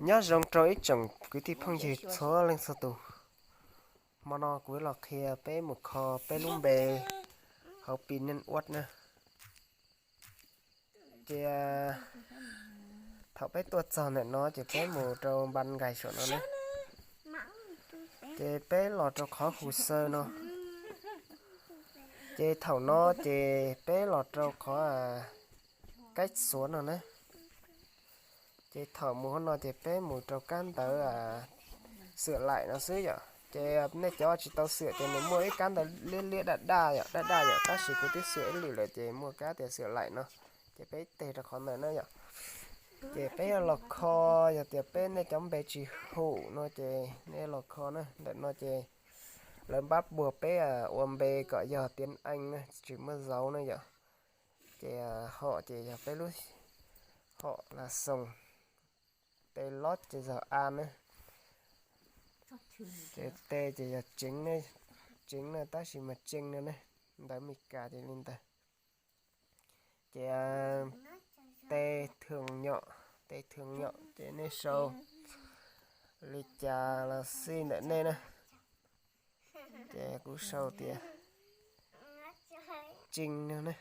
Nyob zoo rau ib tsoom kwv tij phooj ywg txhua leej txhua tus. Hmo no kuv los qhia peb mus kho peb lub npe hauv Pi Neej Uab na. Ces thaum peb tuaj txog ntawm no ces peb mus rau npas nkais saum no na. Ces peb los rau qhov hus xaw no. Ces thaum no ces peb los rau qhov kaib xuav no na. Ces thaum mus hauv no ces peb mus rau kab ntawv xwm laim no xwb yom. Ces nej cov tsis tau xwm ces nws muaj ib kab ntawv liab liab daj daj yom, daj daj yom, tab sis kuv twb xwm ib lwm lawm ces muaj kab tias xwm laim no. Ces peb teg rau qhov ntawd na yom. Ces peb yuav los kho, yog tias peb nej cov npe tsis hum no ces nej los kho na. Ntawm no ces lawv npab puag peb ua npe kom yog tiếng Anh na, tsis muaj dấu na yom. Ces hom ces yog peb lub hom las xoos, tes lov ces yog a na. Ces te ces yog chính, chính na, tab sis mas Trinh no ne, ntawv Meskas ces li ntawd. Ces te thường nhọ, te thường nhọ ces nej sau li cas los xij ntawm nej na. Ces kuv sau tias Trinh no ne.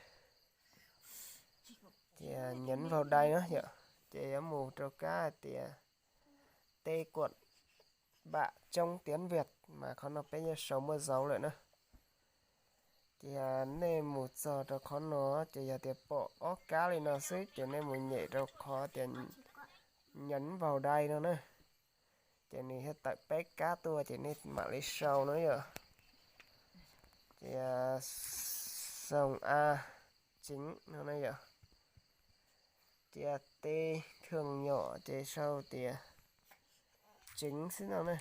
Ces nhấn vào đây na yom, ces yuav mus rau kab hais tias te cuộn bạ chống tiếng Việt, mas qhov no peb yuav sau muaj dấu lawm na. Ces nej mus txog rau qhov no ces yog tias pom ob kab li no xwb ces nej mus nyem rau qhov tias nhấn vào đây no na. Ces nws thiaj tawm peb kab tuaj ces nej mam li sau na yom. Ces xoo a chính no na yom. Ces te thường nhọ ces sau tias chính xwb no na.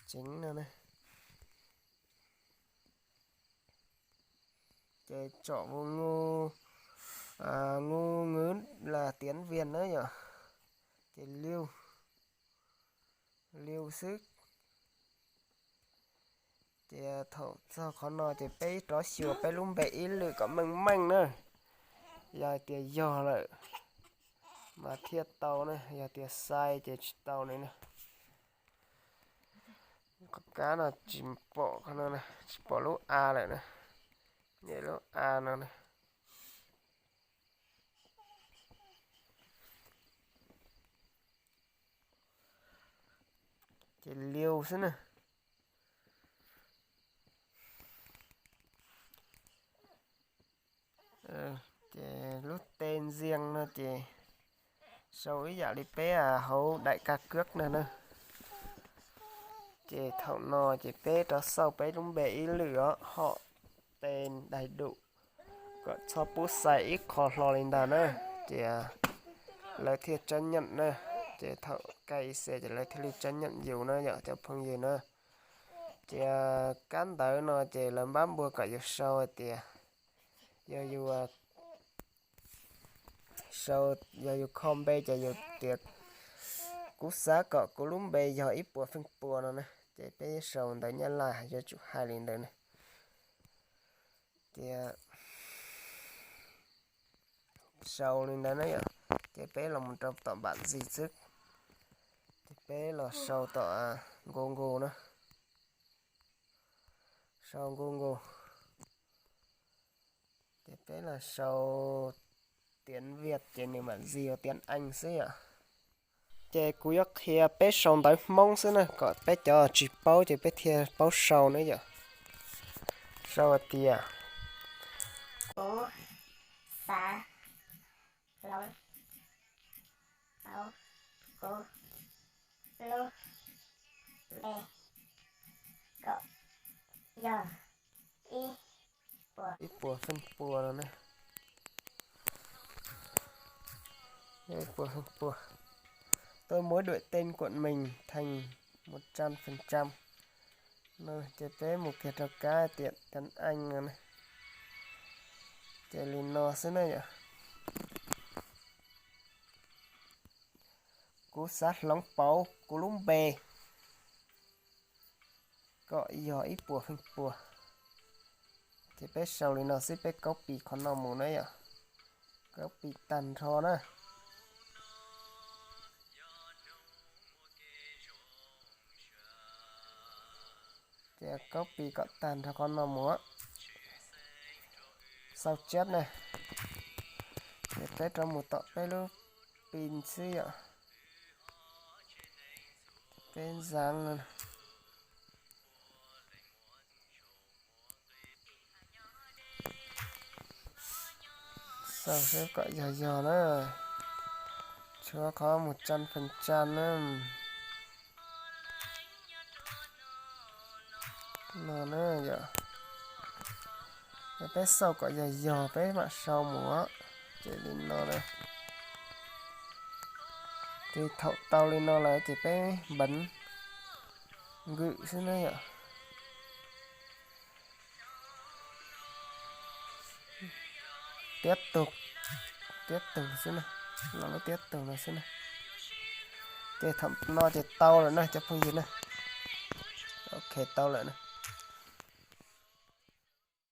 Chính no na. Ces tsom vu ngu, ngu ngwv las tiếng Việt na yom. Ces liu, liu xwb. Ces thaum txog qhov no ces peb rov xyuas peb lub npe ib lwm kom meej meej na. Yog hais tias yog lawm mas thiaj tau na, yog tias sai ces tsis tau li na. Qhov kab no tsis pom, tsis pom lub a lawm na, nyem lub a no na. Ces liu xwb na. Ces lub te ntxiag no ces sau ib yam li peb hauv daim ka kwb no na. Ces thaum no ces peb rov xauj peb lub npe ib lwm os, hom te daig dum, kom txhob pub xais ib qho hlo li ntag na. Ces lawv thiaj chấp nhận na. Ces thaum kaj ib xes ces lawv thiaj li chấp nhận yus na yom cov phooj ywg na. Ces kab ntawv no ces lawv npab npua kom yus sau hais tias, yog yus sau, yog yus kho npe ces yus tias, kuv xav kom kuv lub npe yog ib puas feej pua no na. Ces peb sau ntawv Nyab Laj yuav tsum hais li ntawd na. Ces sau li ntawd na yom. Ces peb los mus rau tom npam ntxis xwb. Ces peb los sau tom Google na. Sau Google. Ces peb los sau tiếng Việt ces nws mam ntxig ua tiếng Anh xwb yom. Ces kuv yuav qhia peb sau ntawv Hmoob xwb na, kom peb cov tsis paub ces peb thiaj paub sau na yom. Sau hais tias, kuv xav hloov pauv kuv lub npe kom yog ib puas, ib puas feej pua no na. Ib puas feej pua. Tôi muốn đổi tên của mình thành một trăm phần trăm. Ces peb mus kiag rau kab tias tiếng Anh no na. Ces li no xwb na yom. Kuv xav hloov pauv kuv lub npe kom yog ib puas feej pua. Ces peb sau li no xwb, peb copy qhov no mus na yom. Copy tag nrho na. Ces copy kom tag nrho qhov no mus. Sau chat na. Ces peb rov mus tom peb lub pin xwb yom. Peb zav no. Xav seb kom yog yog na. Tshuav qhov mus tsan feem tsan na. No na yom. Yog peb xauj kom yog yog peb mam sau mus. Ces li no na. Ces thaum tau li no lawm ces peb npeev nkwm xwb na yom. Tiab tug, tiab tug xwb na. Los lub tiab tug no xwb na. Ces thaum no ces tau lawm na cov phooj ywg na. Ok, tau lawm na.